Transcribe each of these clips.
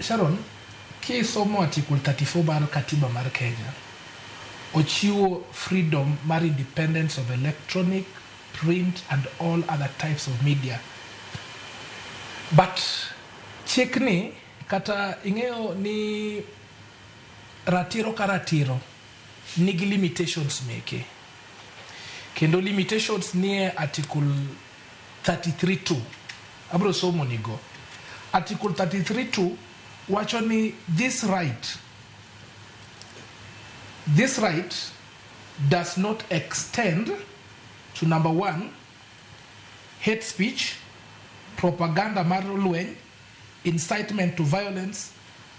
Sharon, kisomo Article 34 mar katiba mar Kenya, ochiwo freedom mar independence of electronic, print and all other types of media. But chikni kata ing'eyo ni ratiro ka ratiro nigi limitations meke. Kendo limitations nie Article 33.2. Abro somo nigo. Article 33.2 wacho ni this right does not extend to, number one, hate speech, propaganda mar lweny, incitement to violence,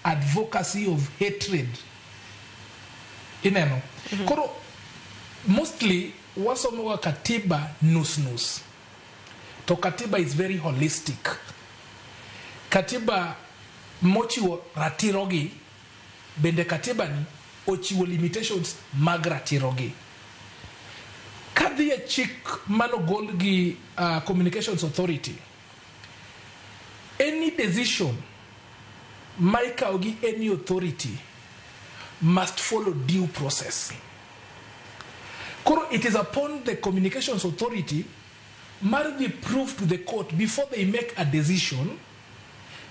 advocacy of hatred. Ineno. Koro mostly wasomo ga katiba nus nus. To katiba is very holistic. Katiba mochiwo ratiro gi, bende katiba ni ochiwo limitations mag ratiro gi. Kadhi e chik manogol gi Communications Authority, any decision ma ikawo gi any authority must follow due process. Koro it is upon the Communications Authority mar dhi prove to the court before they make a decision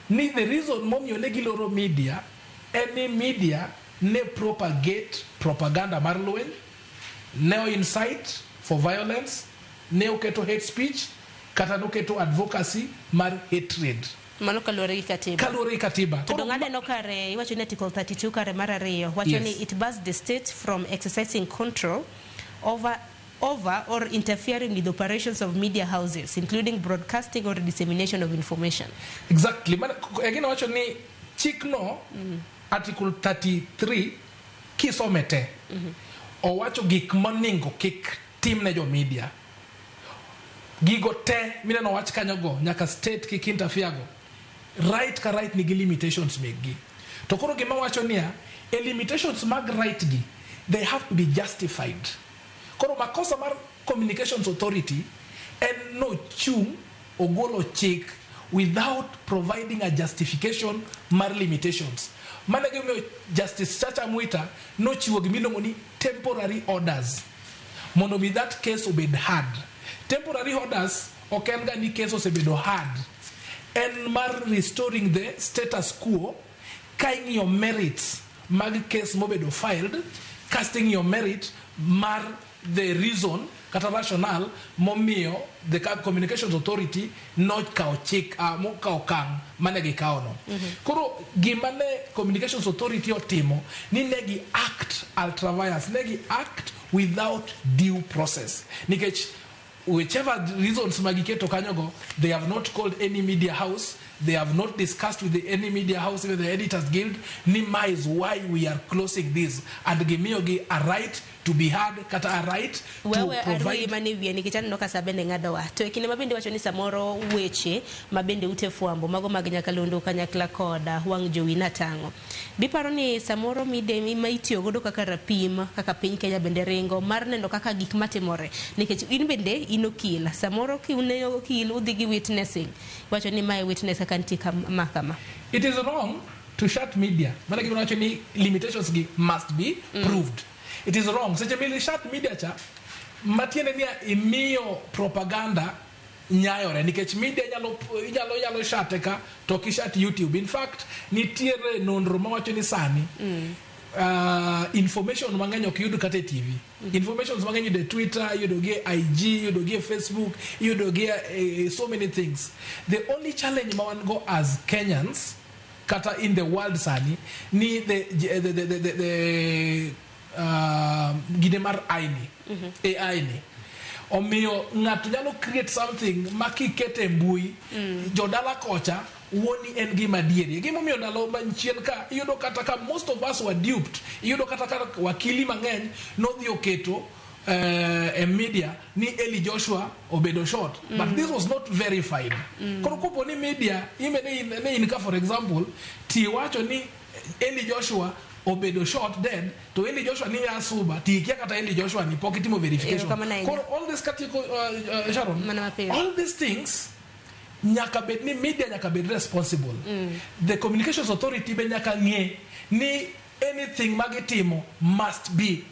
ni the reason momiyo ne giloro media en ni media ne propagate propaganda mar lweny, ne o incite for violence, ne oketo hate speech, kata noketo advocacy mar hatred. Mano kaluwore gi katiba. Kaluwore gi katiba. To dong aneno kare iwacho ni Article 32 kare mar ariyo wacho ni it bars the state from exercising control over or interfering with operations of media houses, including broadcasting or dissemination of information. Exactly. Mana egina wacho ni chikno, Article 33 kisome te, owacho gik moningo kik tim ne jo media. Gigo te mineno wach kanyogo nyaka state kik interfere go. Right ka right nigi limitations mekgi. To koro gima wacho niya, e limitations mag right gi, they have to be justified. Koro makosa mar Communications Authority en nochung' ogolo chik without providing a justification mar limitations. Mano e gimomiyo Justice Chacha Mwita nochiwo gimiluongo ni temporary orders mondo mi that case obed heard. Temporary orders ok en ga ni case osebedo heard. En mar restoring the status quo ka ing'iyo merits mag case mobedo filed, kasto ing'iyo merit mar the reason kata rationale momiyo the Communications Authority nokawo chik, mokawo okang' mane gikawo no. Koro gima ne Communications Authority otimo ni ne gi act ultra vires, ne gi act without due process. Nikech whichever reasons magiketo kanyogo, they have not called any media house, they have not discussed with any media house, even the Editors Guild, ni ma is why we are closing this, and gimiyogi a right to be heard kata a right to Wewe arwi provide. Mane wiye nikech aneno ka sa bende ng'adowa. To e kinde ma bende wacho ni samoro weche ma bende ute fwambo mago mag nyakalondo kanyakla koda wang' jowi natang'o. Biparo ni samoro mide ma itiyo godo kaka rapim kaka piny Kenya bende ringo mar neno kaka gik matimore, nikech in bende in okil, samoro kiune okil udhi gi witnessing, iwacho ni mae witness kaka nitie kama kama. It is wrong to shut media. Mana gima wacho ni limitations gi must be proved. It is wrong. Seche mi shut media cha, matiende ni imiyo propaganda nyayore, nikech media inyalo shate ka to ok ishut YouTube. In fact, nitiere nonro mawacho ni sani information mang'eny ok yud kata e TV. Informations mang'eny yudo e Twitter, iyudo gi e IG, iyudo gi e Facebook, iyudo gi e so many things. The only challenge ma wan go as Kenyans kata in the world sani ni the gine mar AI ni, AI ni omiyo ng'ato nyalo create something ma kikete e mbui, jodala kocha wuoni en gima adieri. Gimomiyo ndalo machien ka iyudo kata ka most of us were duped, iyudo kata ka wakili mang'eny nodhi oketo e media ni Eli Joshua obedo shot, but this was not verified. Koro kopo ni media ime ne in ka, for example, ti wacho ni Eli Joshua obedo shot dead, to Eli Joshua ni ya suba ti ikia kata Eli Joshua ni pok itimo verification. Erokamano ahinya. Koro all this katieko, Sharon, Mana mapiyo. all these things Nyaka bed ni media nyaka bed responsible. The Communications Authority be nyaka ng'e ni anything magitimo must be